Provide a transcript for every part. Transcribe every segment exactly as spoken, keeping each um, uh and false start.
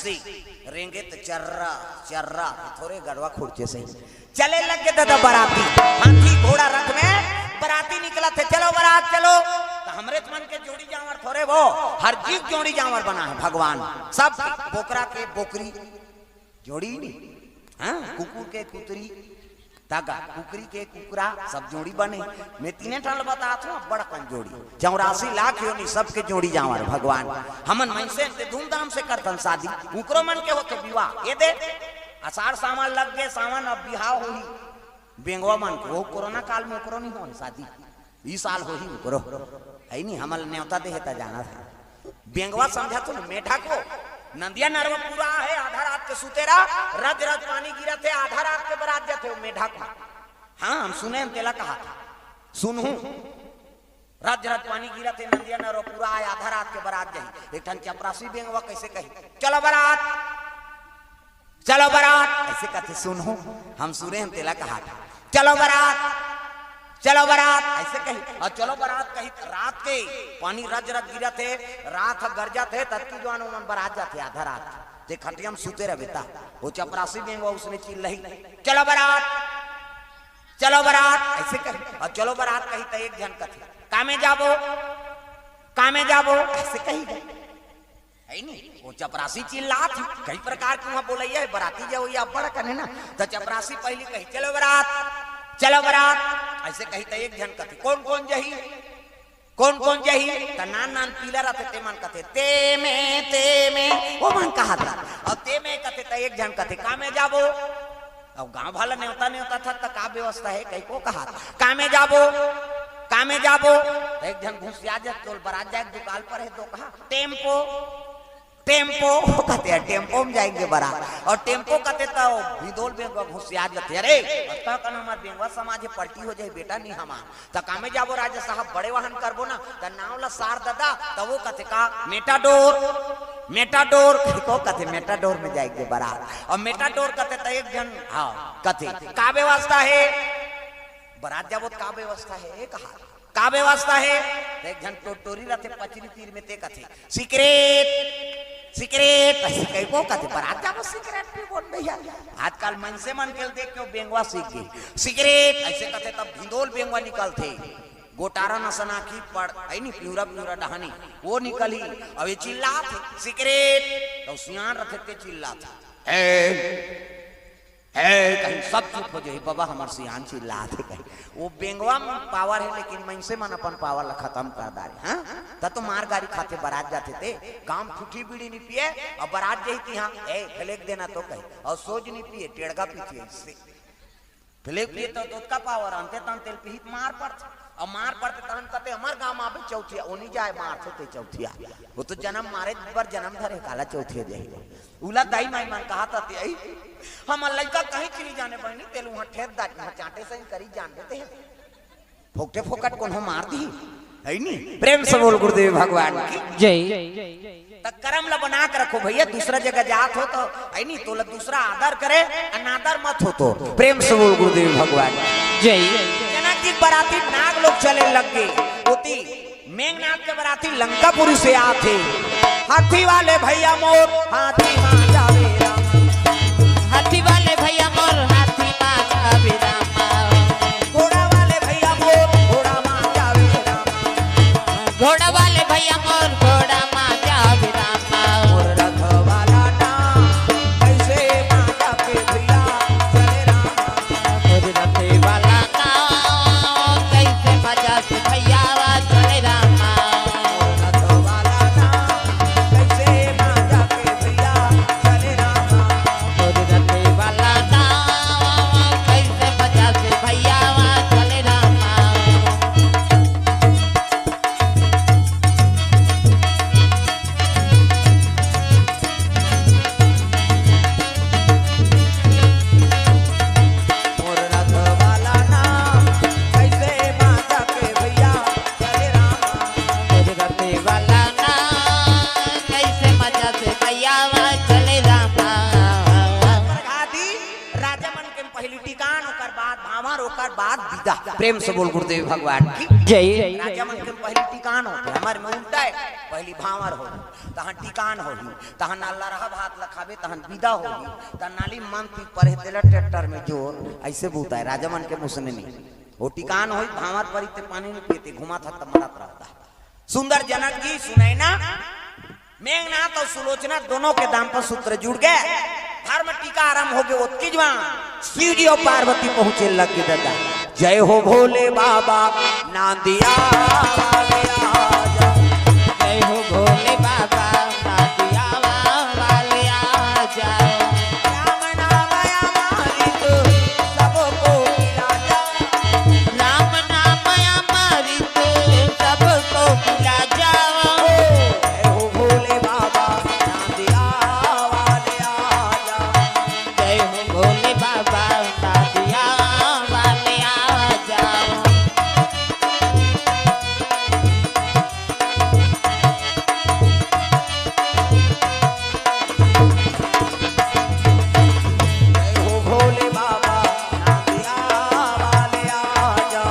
रेंगे त चर्रा चर्रा, थोरे गड़वा खुर्चे से चले लग गे दादा बराती। हाथी घोड़ा रथ में बराती निकलत हे, चलो बरात चलो। त हमरे मन के जोड़ी जांवर थोरे वो, हर जीव जोड़ी जांवर बना हे भगवान। सब बोकरा के बोकरी जोड़ी नी, हाँ, कुकुर के कुतरी, तगा कुकरी के कुकरा, सब जोड़ी बने। मैं तीने ठन ल बतात हूँ, बड़कन जोड़ी, चौरासी लाख योनि सबके जोड़ी जांवर भगवान। हमन मनसे ते धूमधाम से करथन शादी, उकरो मन के होथे विवाह। ये दे, असाढ़ सावन लग गे, सावन अब बिहाव होही। बेंगवा मन के, वो कोरोना काल में ओकरो नहीं होय शादी, ई साल होही ओकरो, है नी, हमन ल नेवता देहे त जाना था। बेंगवा समझा तो मेढक हो, नंदिया नरवा पूरा हे, आधा रात के सुते रहा, रज रज पानी गिरत हे, आधा रात के बरात जाथे वो मेढक हो। हाँ, हम सुने हन तेला कहा था, सुनहूँ, रज रज पानी गिरत हे, नंदिया नरवा पूरा हे, आधा रात के बरात जाही। एक ठन चपरासी बेंगवा कैसे कही, चलो बरात, चलो बरात, ऐसे कथे, सुनहूँ, हम सुने हन तेला कहा था, चलो बरात, चलो बरात, ऐसे कही। और चलो बरात कही त रात के पानी रज रज गिरत हे, रात ह गरजत हे, ततकी जुआन ओमन बरात जाथे आधा रात। ते खटिया म सुते रह बेटा, वो चपरासी बेंगवा उसने चिल्लही, चलो बरात, चलो बरात, ऐसे कही। और चलो बरात कही त एक झन कथे, कामे जाबो, कामे जाबो, ऐसे कही। है नी? वो चपरासी चिल्लात ही, कई प्रकार के वहाँ बोलैया है, बराती जावैया अब्बड़ कन हे ना, त चपरासी पहली कही, चलो बरात, चलो बरात, ऐसे कही त एक झन कथे, कौन कौन जही, कौन कौन जही? त नान नान पीला रथे, ते मन कथे, ते में, ते में, वो मन कहत रहा। अब ते में कथे त एक झन कथे, कामे जाबो? अब गांव वाला नेवता नेवता था, त का व्यवस्था है, कई को कहा, कामे जाबो, कामे जाबो? त एक झन घुसिया जा, तोल बरात जाए दुकाल पर है, दो कहा, टेम्पो, टेम्पो कथे, टेम्पो में जाएंगे बरात। और टेम्पो कथे त भिंदोल बेंगवा घुसिया जथे, अरे, अतका कन हमार बेंगवा समाज हे, पलटी हो जाही बेटा, नी हमार। त कामे जाबो राजा साहब, बड़े वाहन करबो ना, त नाव ला सार ददा, त वो कथे का, मेटाडोर, मेटाडोर, को कथे मेटाडोर में जाएंगे बरात। और मेटाडोर कथे त एक झन, हाँ, कथे, का व्यवस्था हे? बरात जाबो त का व्यवस्था हे? ए कहा, का व्यवस्था हे? त एक झन टोटोरी रथे पचरी तीर में, ते कथे, सिगरेट, सिगरेट, ऐसे कई को कथे, बरात जाबो सिगरेट पीबो न भैया। आजकल मनसे मन के देख के वो बेंगवा सीख गे। सिगरेट, ऐसे कथे तब भिंदोल बेंगवा निकलथे। गोटारा नसन आँखी पड़, है नी, पिंवरा पिंवरा डहानी, वो निकलही। अब ये चिल्लात हे, सिगरेट, त सियान रथे ते चिल्लात हे, ए, हे, कहीं सब चुप हो जाही, बाबा हमार सियान चिल्लात हे कहीं। वो बेंगवा में पावर हे, लेकिन मनसे मन अपन पावर ला खतम कर डारे, हाँ? त तो मार गारी खाथे बरात जाथे ते, गांव ठूठी बीड़ी नी पिए, अब बरात जाही तिहाँ, ए, फ्लेग देना तो कहे, और सोज नी पिए, टेड़गा पीथे इससे। फ्लेग पिए त ओतका पावर, अंते तन तेल पीही त मार पड़थे, और मार पड़थे तहन कथे, हमार गांव में आबे चौथिया, ओ नी जाए मारथे ते चौथिया, वो तो जन्म मारे बर जन्म धरे, काला चौथिया जाही। उला दाई माई मन कहा त ते आई, हमर लइका कहीं चली जाने बहिनी, तेल उहाँ ठेर दारी, उहाँ चांटे सही करी जान देते हैं। फोकटे फोकट कोनो मार दी, है नी? प्रेम से बोल गुरुदेव भगवान की। जय। त करम ला बना के रखो भैया, दूसरा जगह जात हो तो, है नी, तोला दूसरा आदर करे, अनादर मत हो तो। प्रेम से बोल गुरुदेव भगवान की। जय। जनक जी बराती नाग लोग चले लग गे, ओती मेघनाथ के बराती लंकापुरी से आथे। हाथी वाले भैया मोर, हाथी मा जावे राम। हाथी वाले भैया मोर, हाथी मा जावे राम। घोड़ा वाले भैया मोर, घोड़ा मा जावे राम। घोड़ा वाले भैया मोर, घोड़ा मा जावे राम। मोर रथ वाला ना, कैसे मा जाके भैया चले राम। मोर रथ वाला ना, कैसे मा जाके भैया चले राम। मोर रथ वाला ना, कैसे मा जाके भैया बाद बिदा। प्रेम से बोल गुरुदेव भगवान की जय। राजा मन के पहली टिकान होथे, हमर में उल्टा हे, पहली भांवर होही, तहन टिकान होही, तहन अल्लाह रहा भात ल खाबे, तहन बिदा होही, तहन नाली मन ती परे तेला ट्रैक्टर में जोर, ऐसे बूता हे राजा मन के मुसने में। वो टिकान होही, भांवर परी ते पानी नहीं पीते, घुमा था तब मरत रहता। सुंदर जनक जी सुनैना, मेघनाथ और सुलोचना दोनों के दाम्पत्य सूत्र जुड़ गए, धर्म टीका आरंभ हो गए। ओतकी जवान शिव जी और पार्वती पहुंचे लग गए दादा। जय हो भोले बाबा, नांदिया वाले आजा। जय हो भोले बाबा, नांदिया वाले आजा। राम नाम अमृत सबको पिला जा। राम नाम अमृत सबको पिला जा। जय हो भोले बाबा, नांदिया वाले आजा। जय हो भोले बाबा, नांदिया वाले आजा। जय हो भोले बाबा, नांदिया वाले आजा।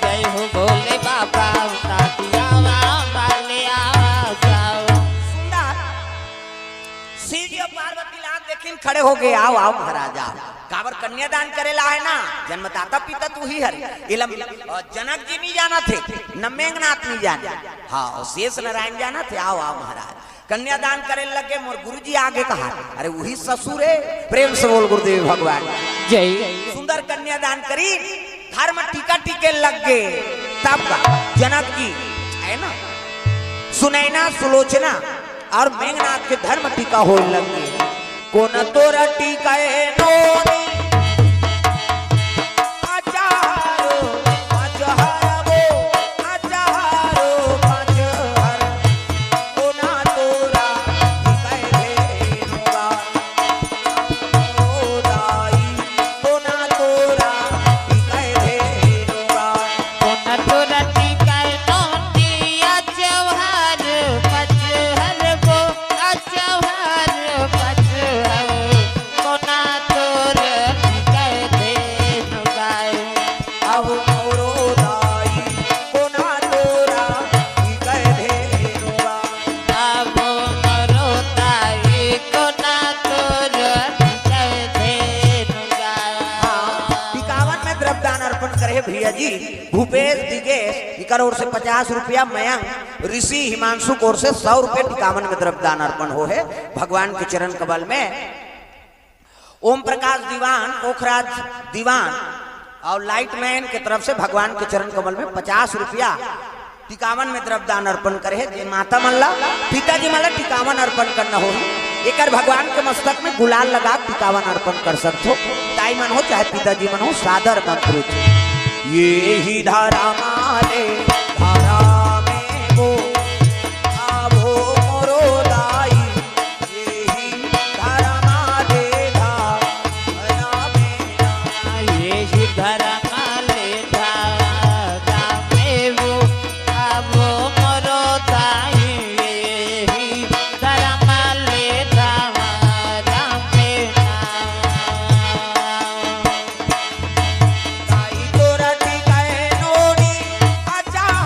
जय हो भोले बाबा, नांदिया वाले आजा। सुंदर शिव जी और पार्वती ला देखिन खड़े हो गए, आओ, आओ महाराज, आओ। काबर कन्यादान करे ला हे ना, जन्मदाता पिता तू ही हरे। इलम, अ, जनक जी नहीं जानथे, न मेघनाथ नहीं जाने। हाँ, और शेष नारायण जानथे, आओ, आओ महाराज। कन्यादान करे लगे, मोर गुरुजी आगे कहा, अरे वही ससुर हे। प्रेम से बोल गुरुदेव भगवान। जय। सुंदर कन्यादान करी, धर्म टीका टीके लग गए। तब का जनक जी हे ना, सुनैना सुलोचना और मेघनाथ के धर्म टीका होय लग गए। कोन तोरा टीका ए नोनी, अचारो पचहर वो, अचारो पचहर। कोन तोरा टीका ए धेनुगा। ओ दाई, कोन तोरा टीका ए धेनुगा। कोन तोरा टीका ए नोनी, अचारो पचहर वो, अचारो पचहर। कोन तोरा टीका ए धेनुगा। अब मोरो दाई, कोन तोरा टीका ए धेनुगा। अब मोरो दाई, कोन तोरा टीका ए धेनुगा। हाँ, टिकावन में द्रव्यदान अर्पण करे हे भैया जी। भूपेश दिगेश, इकर ओर से पचास रुपया, मयंक ऋषि हिमांशु के ओर से सौ रुपये टिकावन में द्रव्यदान अर्पण हो हे भगवान के चरण कमल में। ओम प्रकाश दीवान, पोखराज दीवान और लाइट मैन के तरफ से भगवान के चरण कमल में पचास रुपया टिकावन में द्रव्यदान अर्पण करे हे। जे माता मन ला, पिताजी मन ला टिकावन अर्पण करना होही, एकर भगवान के मस्तक में गुलाल लगा टिकावन अर्पण कर सकथो। दाई मन हो चाहे पिताजी मन हो, सादर मंत्र। ये ही धरा माले, धरा में वो, आवो मोरो दाई। ये ही धरा माले, धरा में ना। ये ही धरा माले, धरा में वो, आवो मोरो दाई। ये ही धरा माले, धरा में ना। ताई तोरा टीका ए नोनी, अचार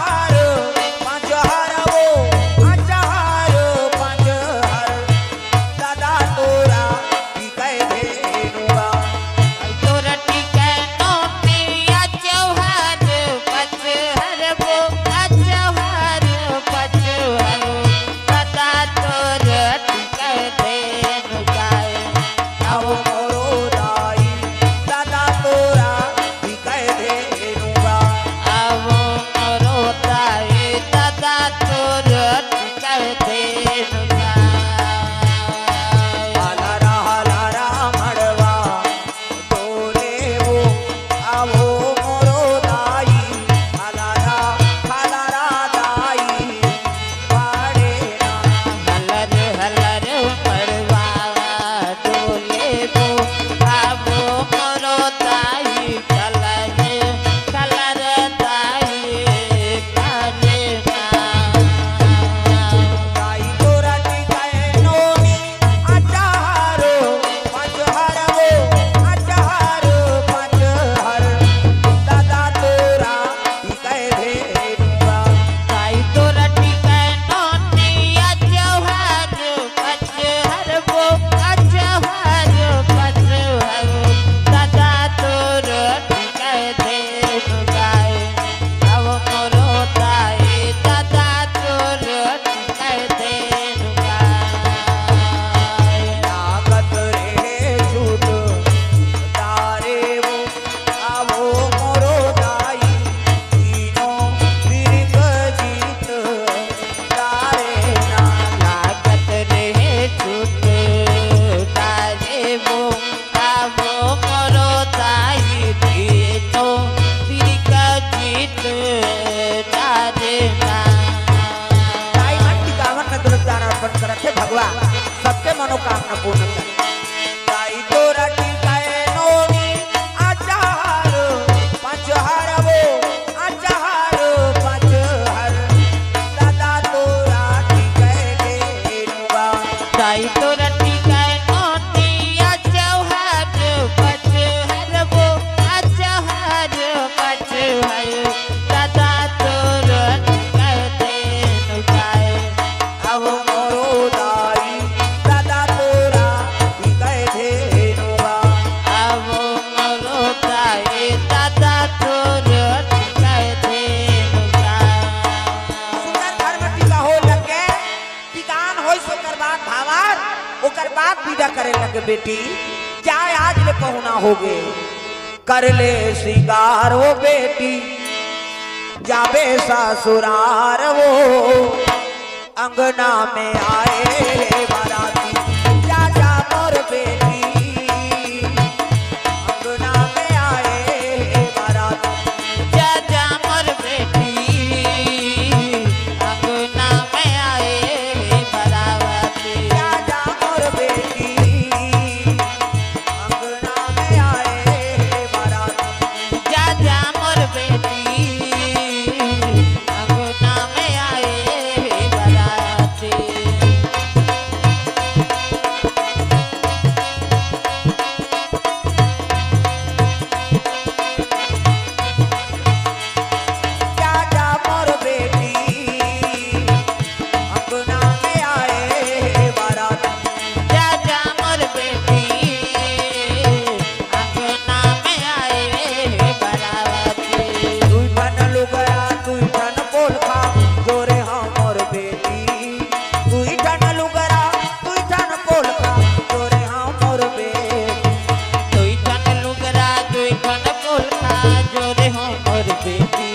दाई तोरा टिकाए नोनी अचहर पचहर वो, अचहर पचहर। दादा तोरा टिकाए धेनुवा। दाई तोरा टिकाए नोनी अचहर पचहर वो, अचहर पचहर। दादा तोरा टिकाए धेनुवा। अब मोरो दाई, दादा तोरा टिकाए धेनुवा। अब मोरो दाई, दादा तोरा टिकाए धेनुवा। सुंदर घर में टिका हो लगे, टिकान होइस ओकर बाद भावार, ओकर बाद विदा करे लगे बेटी, जाए आज ले पहुना होगे। कर ले सिंगार वो बेटी, जाबे ससुरार वो। अंगना में आए हे बाराती, जा जा मोर बेटी। अंगना में आए हे बाराती, जा जा मोर बेटी। अंगना में आए हे बाराती, जा जा मोर बेटी। अंगना में आए हे बाराती, जा जा मोर बेटी। अंगना में आए हे बाराती। जा जा मोर बेटी। अंगना में आए हे बाराती। जा जा मोर बेटी। अंगना में आए हे बाराती। दुई ठन लुगरा, दुई ठन पोलखा, जोरे हमर बेटी। दुई ठन लुगरा, दुई ठन पोलखा, जोरे हमर बेटी। दुई ठन लुगरा, दुई ठन पोलखा, जोरे हमर बेटी।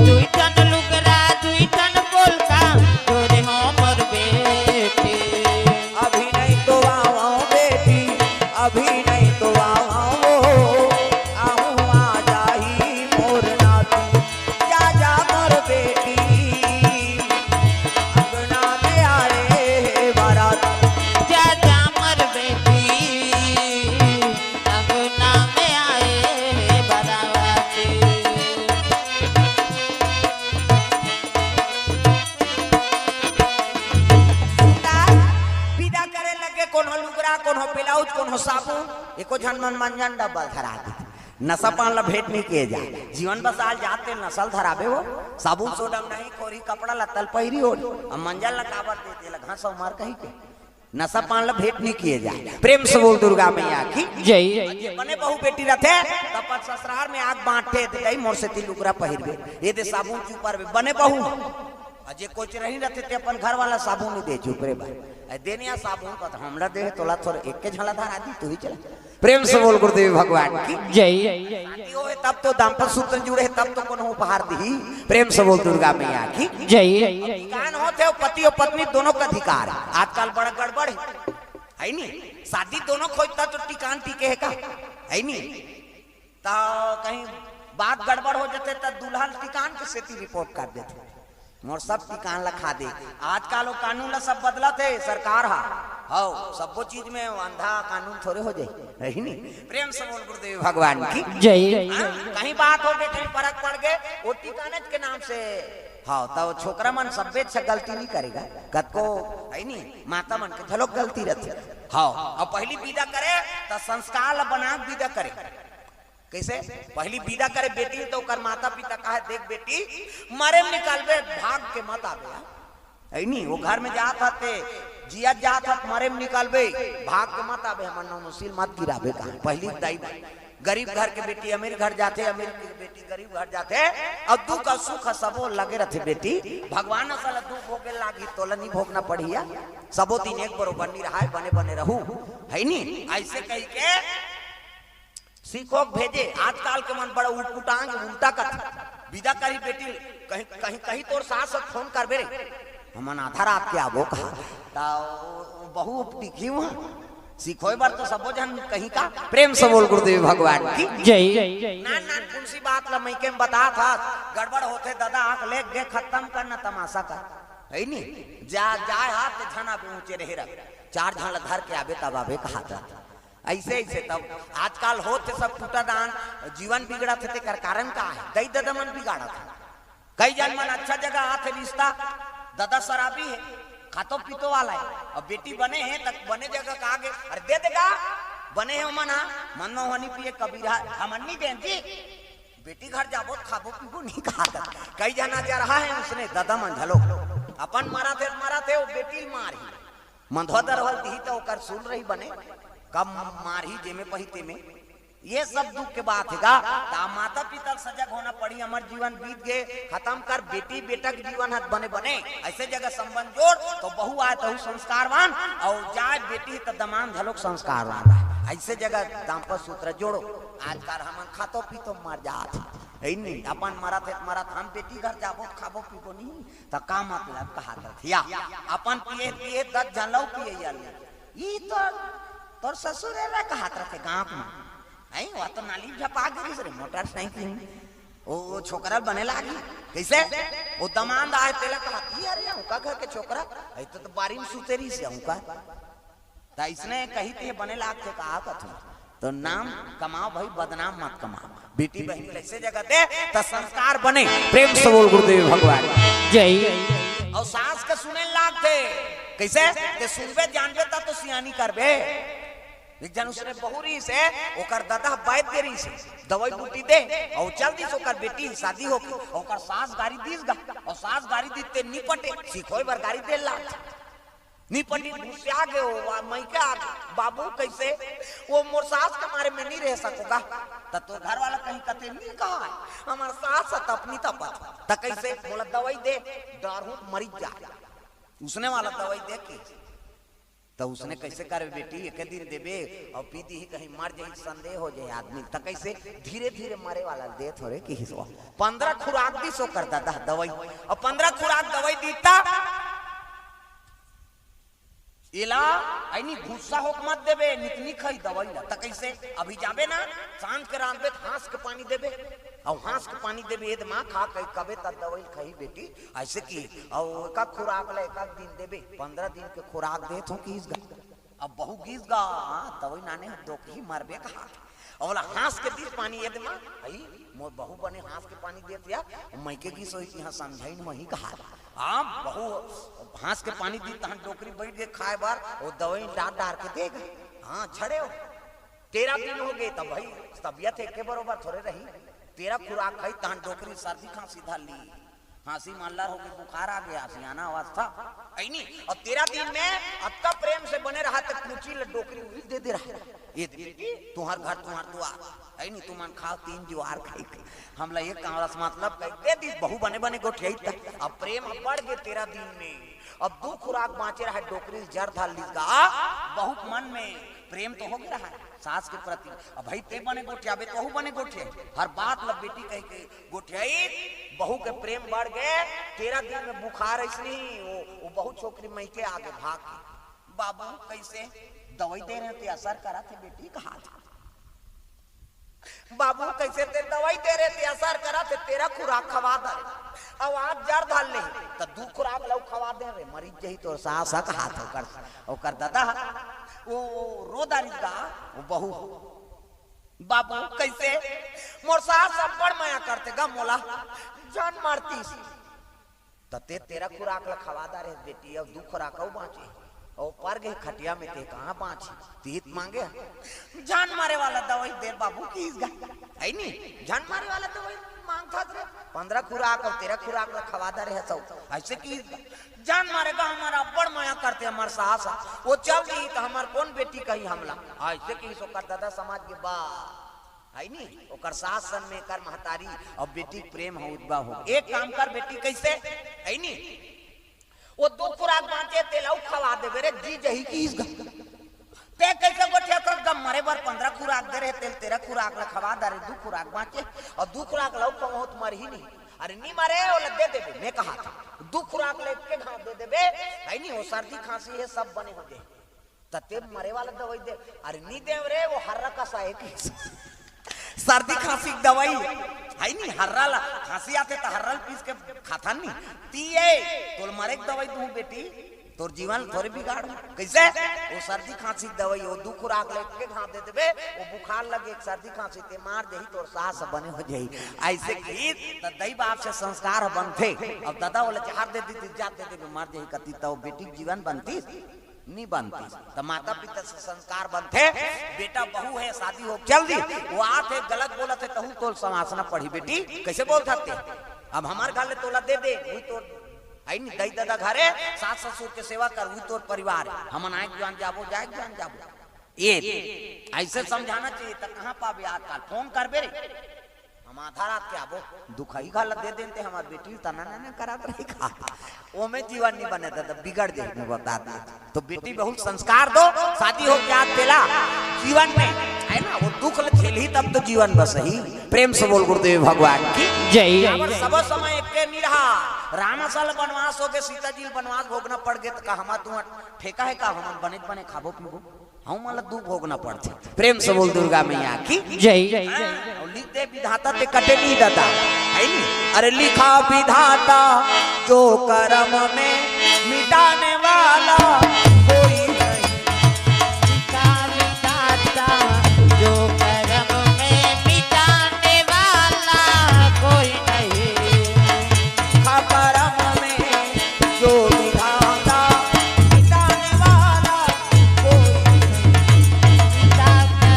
दुई ठन लुगरा, दुई ठन पोलखा, जोरे हमर बेटी। अभी नहीं तो आवो बेटी, अभी नहीं तो आवो, आहू आ जाही मोर नाती। जा जा मोर बेटी, अंगना में आए हे बाराती। जा जा मोर बेटी, अंगना में आए हे बाराती। सुंदर विदा करे लगे, कोनो लुगरा, कोनो ब्लाउज, कोनो साबुन, एको झन मन मंजन डब्बा धरा दे। नशा पान ला भेंट नहीं किए जा। जीवन बसाल जाते नसल धराबे हो। साबुन सोडा नहीं, कोरी कपड़ा लत्तल पहिरी हो। अब मंजन ला काबर देते ला घास मार कही के। नशा पान ला भेंट नहीं किए जा। प्रेम से बोल दुर्गा मैया की। जय। बने बहू बेटी रथे, तब ससुरार में आग बांटे दे, "दाई मोर सेती लुगरा पहिरबे, ये दे साबुन चुपरबे।" बने बहू। अजे कोच रही रथे ते अपन घर वाला साबुन नहीं दे, चुप रे भाई। ए देनिया साबुन का तो हमला दे, तोला थोड़ा एक के झला धरा दी, तू ही चला। प्रेम से बोल गुरुदेव भगवान की। जय। शादी होए तब तो दाम्पत्य सूत्र जुड़े, तब तो कोनो उपहार दी। प्रेम से बोल दुर्गा मैया की। जय। कान होते हो, पति और पत्नी दोनों का अधिकार है। आजकल बड़ा गड़बड़ है, है नी? शादी दोनों खोजता तो टिकान टिके है का, है नी? तो कहीं बात गड़बड़ हो जाते तो दुल्हन टिकान के सेती रिपोर्ट कर देते। मोर सब टिकान ला खा दे। आजकल वो कानून ला सब बदलत हे सरकार हा। हव, सब्बो चीज में अंधा कानून थोड़े हो जाए, है नी? प्रेम से बोल गुरुदेव भगवान की। जय। हाँ, कहीं बात हो गए, कहीं फर्क पड़ गए, वो टिकानच के नाम से। हाँ, तो छोकरा मन सब्बे से गलती नहीं करेगा, कतको है नी, माता मन के घलो गलती रहती। हाँ, अब पहली विदा करे तो संस्कार ला बना के विदा करे। कैसे? पहली विदा करे बेटी तो ओकर माता पिता कहे, "देख बेटी, मरे में निकालबे, भाग के मत आबे।" है नी, वो घर में जात हते, जिया जात हत, मरे में निकालबे, भाग के मत आबे, हमर नौनसील मत गिराबे कहा। पहली दाई बात। गरीब घर के बेटी अमीर घर जाथे, अमीर के बेटी गरीब घर जाथे, और दुख और सुख सबो लगे रहथे बेटी। भगवान ह साला दुख भोगे लागी, तोला नहीं भोगना पड़िया। सबो दिन एक बरोबर नहीं रहाय, बने बने रहू, है नी? ऐसे कही के सीखो के भेजे। आजकल के मन बड़ा उटपुटांग उल्टा कथे। विदा करी बेटी, कहीं, कहीं, कहीं तोर सास ह फोन करबे रे, हमन आधा रात के आबो कहा। त बहू टिकी हुआ। सीखोय बर तो सबो झन कहीं का। प्रेम से बोल गुरुदेव भगवान की। जय। नान नान कुंसी बात ला मइके में बता था, गड़बड़ होथे दादा, आंख लेख दे, खत्म कर ना तमाशा कर, है नी? जा, जाए हाथ ते झना पे ऊंचे रहे रख। चार झन ला धर के आबे तब आबे कहात रथे। अइसे अइसे तब आजकल होत हे सब टूटा दान, जीवन बिगड़त हे, तेकर कारण का हे? दई ददा मन बिगाड़त हे। कई झन मन अच्छा जगह आत हे रिश्ता, ददा शराबी हे, खातो पीतो वाला हे, अउ बेटी बने हे त बने जगह कहा गे, अरे दे देगा, बने हे ओमन हा, मन में होनी पिए कबीरा, हमन नहीं देन जी। बेटी घर जाबो त खाबो पीबो नहीं कहात। कई झन जरहा हे उसने ददा मन घलो, अपन मरत हे त मरत हे, वो बेटी ल मारही। मंधवा दरहल दिही त ओकर सुन रही बने, कब मारही जेमे पही तेमे। ये सब दुख के बात हे गा। त माता पिता ल सजग होना पड़ी, हमर जीवन बीत गे, खतम कर, बेटी बेटा के जीवन हत बने बने, अइसे जगह संबंध जोड़, त बहू आय तहू संस्कारवान, अउ जाय बेटी त दमांद घलोक संस्कारवान आय। अइसे जगह दाम्पत्य सूत्र जोड़ो। आजकल हमन खातो पीतो मर जात हे, हे नहीं, अपन मरत हे त मरत, हम बेटी घर जाबो त खाबो पीबो नहीं, त का मतलब कहात रथे या? अपन पिए पिए दस झन ल अउ पिए या ले। ई तो तोर ससुर एला कहात रथे गांव में। हैं, वो तो नाली झपा गिरिस रे मोटरसाइकिल में। ओ, ओ छोकरा बने लागी। कइसे? ओ दमांद आय तेला कहात, "ई अरे उनका घर के छोकरा, अइ तो, तो बारी में सुते रहिस हे उनका।" त अइसने कहिथे बने लागथे का कथू। तो नाम कमाओ भाई, बदनाम मत कमाओ। बेटी बहिनी ल अइसे जगह दे त संस्कार बने। प्रेम से बोल गुरुदेव भगवान। जय। अउ सास के सुने लागथे। कइसे? ते सुनबे जानबे त तो सियानी करबे। एक झन उसने बहू रहिस हे, ओकर ददा बैद गे रहिस हे, दवई बूटी दे, अउ चल दिस ओकर बेटी, शादी होके, ओकर सास गारी दिस गा, अउ सास गारी दिस ते निपटे, सिखोय बर गारी दे लाग। निपटी घुसिया गे ओ, वा मइके आ गे, "बाबू कइसे?" "वो मोर सास के मारे में नहीं रह सकोगा।" त तोर घर वाला कहीं कथे नहीं कहा हे, "हमर सास ह त अपनी तपत।" "त कइसे?" "मोला दवई दे, डरहूं त मरिच जा।" उसने वाला दवई दे के त उसने कइसे करबे बेटी, एके दिन देबे अउ पी दिही, कहीं मर जाही, संदेह हो जाही आदमी। त कइसे धीरे धीरे मरे वाला ल देत हों रे किहिस ओ। पंद्रह खुराक दिस ओकर ददा दवई, अउ पंद्रह खुराक दवई दिस त एला अइनी गुस्सा होके मत देबे, निकनी खई दवई ला। त कइसे अभी जाबे ना, सांझ के रांधबे त हांस के पानी देबे, अउ हांस के पानी देबे, एदमा खा कही कबे त दवई ल खही बेटी। अइसे कि अउ एक खुराक ल एक दिन देबे, पंद्रह दिन के खुराक देत हों किहिस गा। अब बहू गिस गा, हाँ, दवई नाने दोकही मरबे कहा। अउ ओला हांस के दिस पानी एदमा, हई, मोर बहू बने हांस के पानी देत या, मइके गिस होही कि हाँ समझाइन मही कहा। हाँ, बहू हांस के पानी दिस तहन डोकरी बइठ गे खाय बर, ओ दवई डार डार के दे गे। हाँ, झड़े हो। तेरह दिन हो गे, त भाई तबियत एके बरोबर थोरे रही। तेरह खुराक खाई, तहन डोकरी सर्दी खांसी धर ली। खांसी मल्लर हो गे, बुखार आ गे, आशियाना अवस्था। अइनी, अउ तेरह दिन में अतका प्रेम से बने रहा, त कुची ल डोकरी उही दे दे रहा। ये दे, तुम्हर घर, तुम्हर दुआर। अइनी, तुमन खाव तीन जुआर खाई के। हमला एक कांवरस मतलब कही दे दिस, बहू बने बने गोठियाई त। अब प्रेम अब बढ़ गे तेरह दिन में। अब दू खुराक बांचे रहा, डोकरी जर धर लिस गा। बहू के मन में प्रेम तो हो गे रहा सास के प्रति। अब भाई ते बने गोठियाबे, तहू बने गोठियाई। हर बात ल बेटी कहि के गोठियाई, बहू के प्रेम बढ़ गे। तेरह दिन में बुखार अइसने ही, वो, वो बहू छोकरी मइके आ गे भाग के। "बाबू, कइसे दवई दे रहे ते असर करत हे बेटी?" कहा था। "बाबू, कइसे ते दवई दे रहे ते असर करत हे, तेरह खुराक खवा दे रहे, अउ आज जर धर ले, त दू खुराक ल अउ खवा दे रहे, मरिच जही तोर सास ह," कहा था ओकर, ओकर ददा ह। वो, वो रो डारिस गा, वो बहू। "बाबू, कइसे? मोर सास अब्बड़ मया करथे गा मोला, झन मरतिस।" त ते तेरह खुराक ल खवा डारे हस बेटी, अउ दू खुराक अउ बांचे। अउ पर गे खटिया में ते कहाँ बांचे? तीत मांगे ह। "झन मरे वाला दवई दे बाबू," किहिस गा। अइनी, झन मरे वाला दवई मांगथस रे। पंद्रह खुराक अउ तेरह खुराक ल खवा डारे हस अउ अइसे किहिस गा। "झन मरे गा, हमर अब्बड़ मया करथे हमर सास ह। वो चल दिही त हमर कोन बेटी कही हमला?" अइसे किहिस ओकर ददा समझ गे बा। अइनी, ओकर सास सन में एकर महतारी अउ बेटी के प्रेम ह उदबा हो। "एक काम कर बेटी," कइसे? अइनी, "वो दू खुराक बांचे तेला अउ खवा देबे रे, जी जही किहिस गा।" "ते कइसे गोठियाथस गा, मरे बर पंद्रह खुराक दे रहे तेला तेरह खुराक ल खवा डारे, दू खुराक बांचे, अउ दू खुराक ल अउ खवाहूं त मरही नहीं।" "अरे नी मरे, ओला दे देबे, मैं कहा था, दू खुराक ल एके घांव दे देबे, अइनी, वो सर्दी खांसी हे सब बने हो जाही।" त ते मरे वाला दवई दे। अरे नी देव रे, वो हर्रा कसा हे कि सर्दी खांसी के दवई हे नी, हर्रा ला खांसी आथे त हर्रा ला पीस के खाथन नी। ती ए, तोल मरे के दवई दूं बेटी, तोर जीवन थोरे बिगाड़। कैसे? वो सर्दी खांसी दवाई, वो दू खुराक ले के घांव दे देबे, वो बुखार लगे, एक सर्दी खांसी ते मार देही, तोर सास बने हो जाही। ऐसे की त दई बाप से संस्कार बनथे। अब दादा बोले, "हर दे दी, जात दे दे, मर जाही," कती त वो बेटी के जीवन बनतीस? नी बनतीस। त माता पिता से संस्कार बनथे। बेटा बहू है, शादी हो चल दी, वो आत है, गलत बोलत है, तहू तोल समासना पड़ी, "बेटी कैसे बोलत हस ते? अब हमार घर ले तोला दे दे, वही तोर है नी, दई ददा घरे सास ससुर के सेवा कर, वही तोर परिवार है। हमन आए जान जाबो, जाए जान जाबो।" ये ऐसे समझाना चाहिए। त कहाँ पाबे आजकल? फोन करबे रे, हम आधा रात के आबो, दुखई घला दे देते, हमार बेटी तना ना करत रही का। ओमे जीवन नहीं बने दादा, बिगड़ जाए, मैं बता दे। तो बेटी बहुत संस्कार दो, शादी हो क्या तेला जीवन में, है ना, वो दुख ल झेलही तब तो जीवन बसही। प्रेम से बोल गुरुदेव भगवान की जय। अब सब समय एक के नहीं रहा। राम सल बनवास हो के सीता जी ल बनवास भोगना पड़ गए, तो का हमार तुम ठेका है का? हमन बने बने खाबो पीबो, हम मतलब दुख भोगना पड़थे। प्रेम से बोल दुर्गा मैया की जय। हाँ, और लिख दे विधाता ते कटे नहीं दादा, है नी? अरे लिखा विधाता जो कर्म में मिटाने वाला कोई नहीं। लिखा विधाता जो कर्म में मिटाने वाला कोई नहीं। लिखा कर्म में जो विधाता मिटाने वाला कोई नहीं। विधाता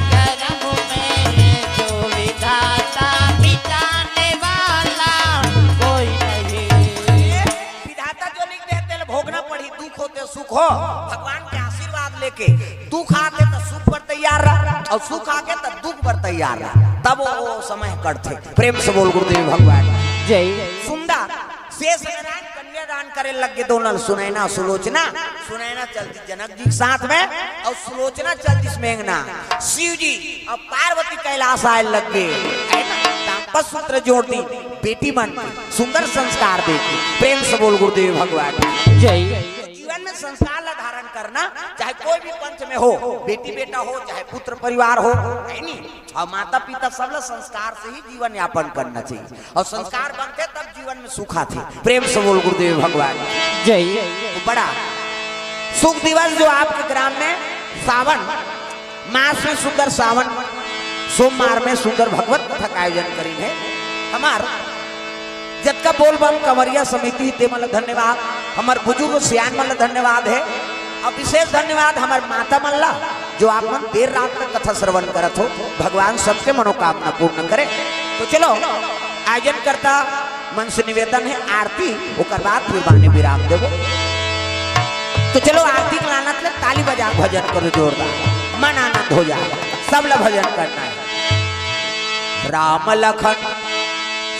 करम में जो विधाता मिटाने वाला कोई नहीं। विधाता जो लिख दे, तेल भोगना पड़ी, दुख होते सुख हो, भगवान के आशीर्वाद लेके दुख आके तो सुख बर तैयार रह, और सुख आके तो दुख बर तैयार रह, तब वो समय कटथे। प्रेम से बोल गुरुदेव भगवान जय। सुंदर शेष नारायण कन्यादान करे लग गे दोनों, सुनैना सुलोचना। सुनैना चल दी जनक जी के साथ में, और सुलोचना चल दी मेघना। शिव जी और पार्वती कैलाश आए लग गे, है ना? तांपस सूत्र जोड़ दी, बेटी मन सुंदर संस्कार दे दी। प्रेम से बोल गुरुदेव भगवान जय। जीवन में संस्कार ला धारण करना, चाहे कोई भी पंथ में हो, बेटी बेटा हो, चाहे पुत्र परिवार हो, है नी? और माता पिता सब ला संस्कार से ही जीवन यापन करना चाहिए, और संस्कार बनते तब जीवन में सुख आथे। प्रेम से बोल गुरुदेव भगवान जय। तो बड़ा सुख दिवस जो आपके ग्राम में सावन मास में सुंदर सावन सोमवार में सुंदर भगवत कथा का आयोजन करीन है। हमार जतका बोल बम कंवरिया समिति हे, ते मन ला धन्यवाद, हमर बुजुर्ग सियान मन ला धन्यवाद है, और विशेष धन्यवाद हमर माता मन ला, जो आप मन देर रात तक कथा श्रवण करत हो। भगवान सबके मनोकामना पूर्ण करे। तो चलो, आयोजन करता मन से निवेदन है, आरती, ओकर बाद फिर बाने विराम देबो। तो चलो, आरती के लानत ले ताली बजा के भजन करो जोरदार, मन आनंद हो जाए, सब ला भजन करना है। राम लखन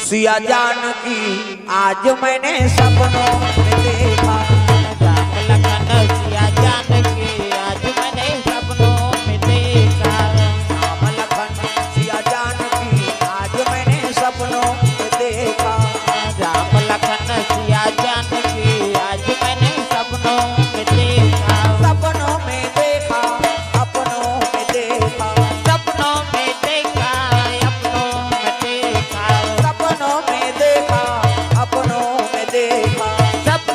सिया जानकी आज मैंने सपनों में देखा। राम लखन सिया जानकी आज मैंने सपनों में देखा। राम लखन सिया जानकी आज मैंने सपनों में देखा। राम लखन सिया जानकी आज मैंने सपनों में देखा। सपनों में देखा, अपनों में देखा। सपनों में देखा, अपनों में देखा। सपनों में देखा, अपनों में देखा। सपनों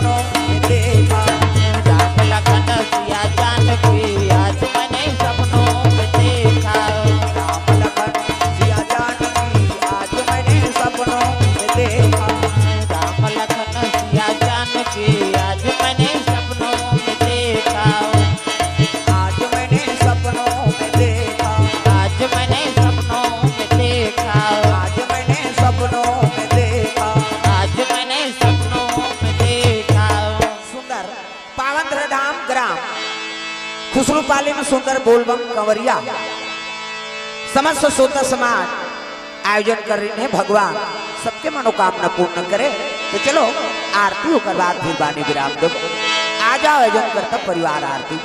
देखा। राम लखन सिया जानकी आज मैंने सपनों में देखा। राम लखन सिया जानकी आज मैंने सपनों में देखा। राम लखन सिया जानकी आज मैंने सपनों में देखा। आज मैंने सपनों में देखा। आज मैंने सपनों में देखा। आज मैंने सपनों में देखा। आज मैंने सपनों में देखा। सुंदर पावन धाम ग्राम खुसरूपाली में सुंदर बोलबम कंवरिया समस्त श्रोता समाज आयोजन कर रहे हैं। भगवान सबके मनोकामना पूर्ण करे। तो चलो आरती ओकर बाद फिर बानी विराम दो। आ जाओ आयोजन करता परिवार आरती।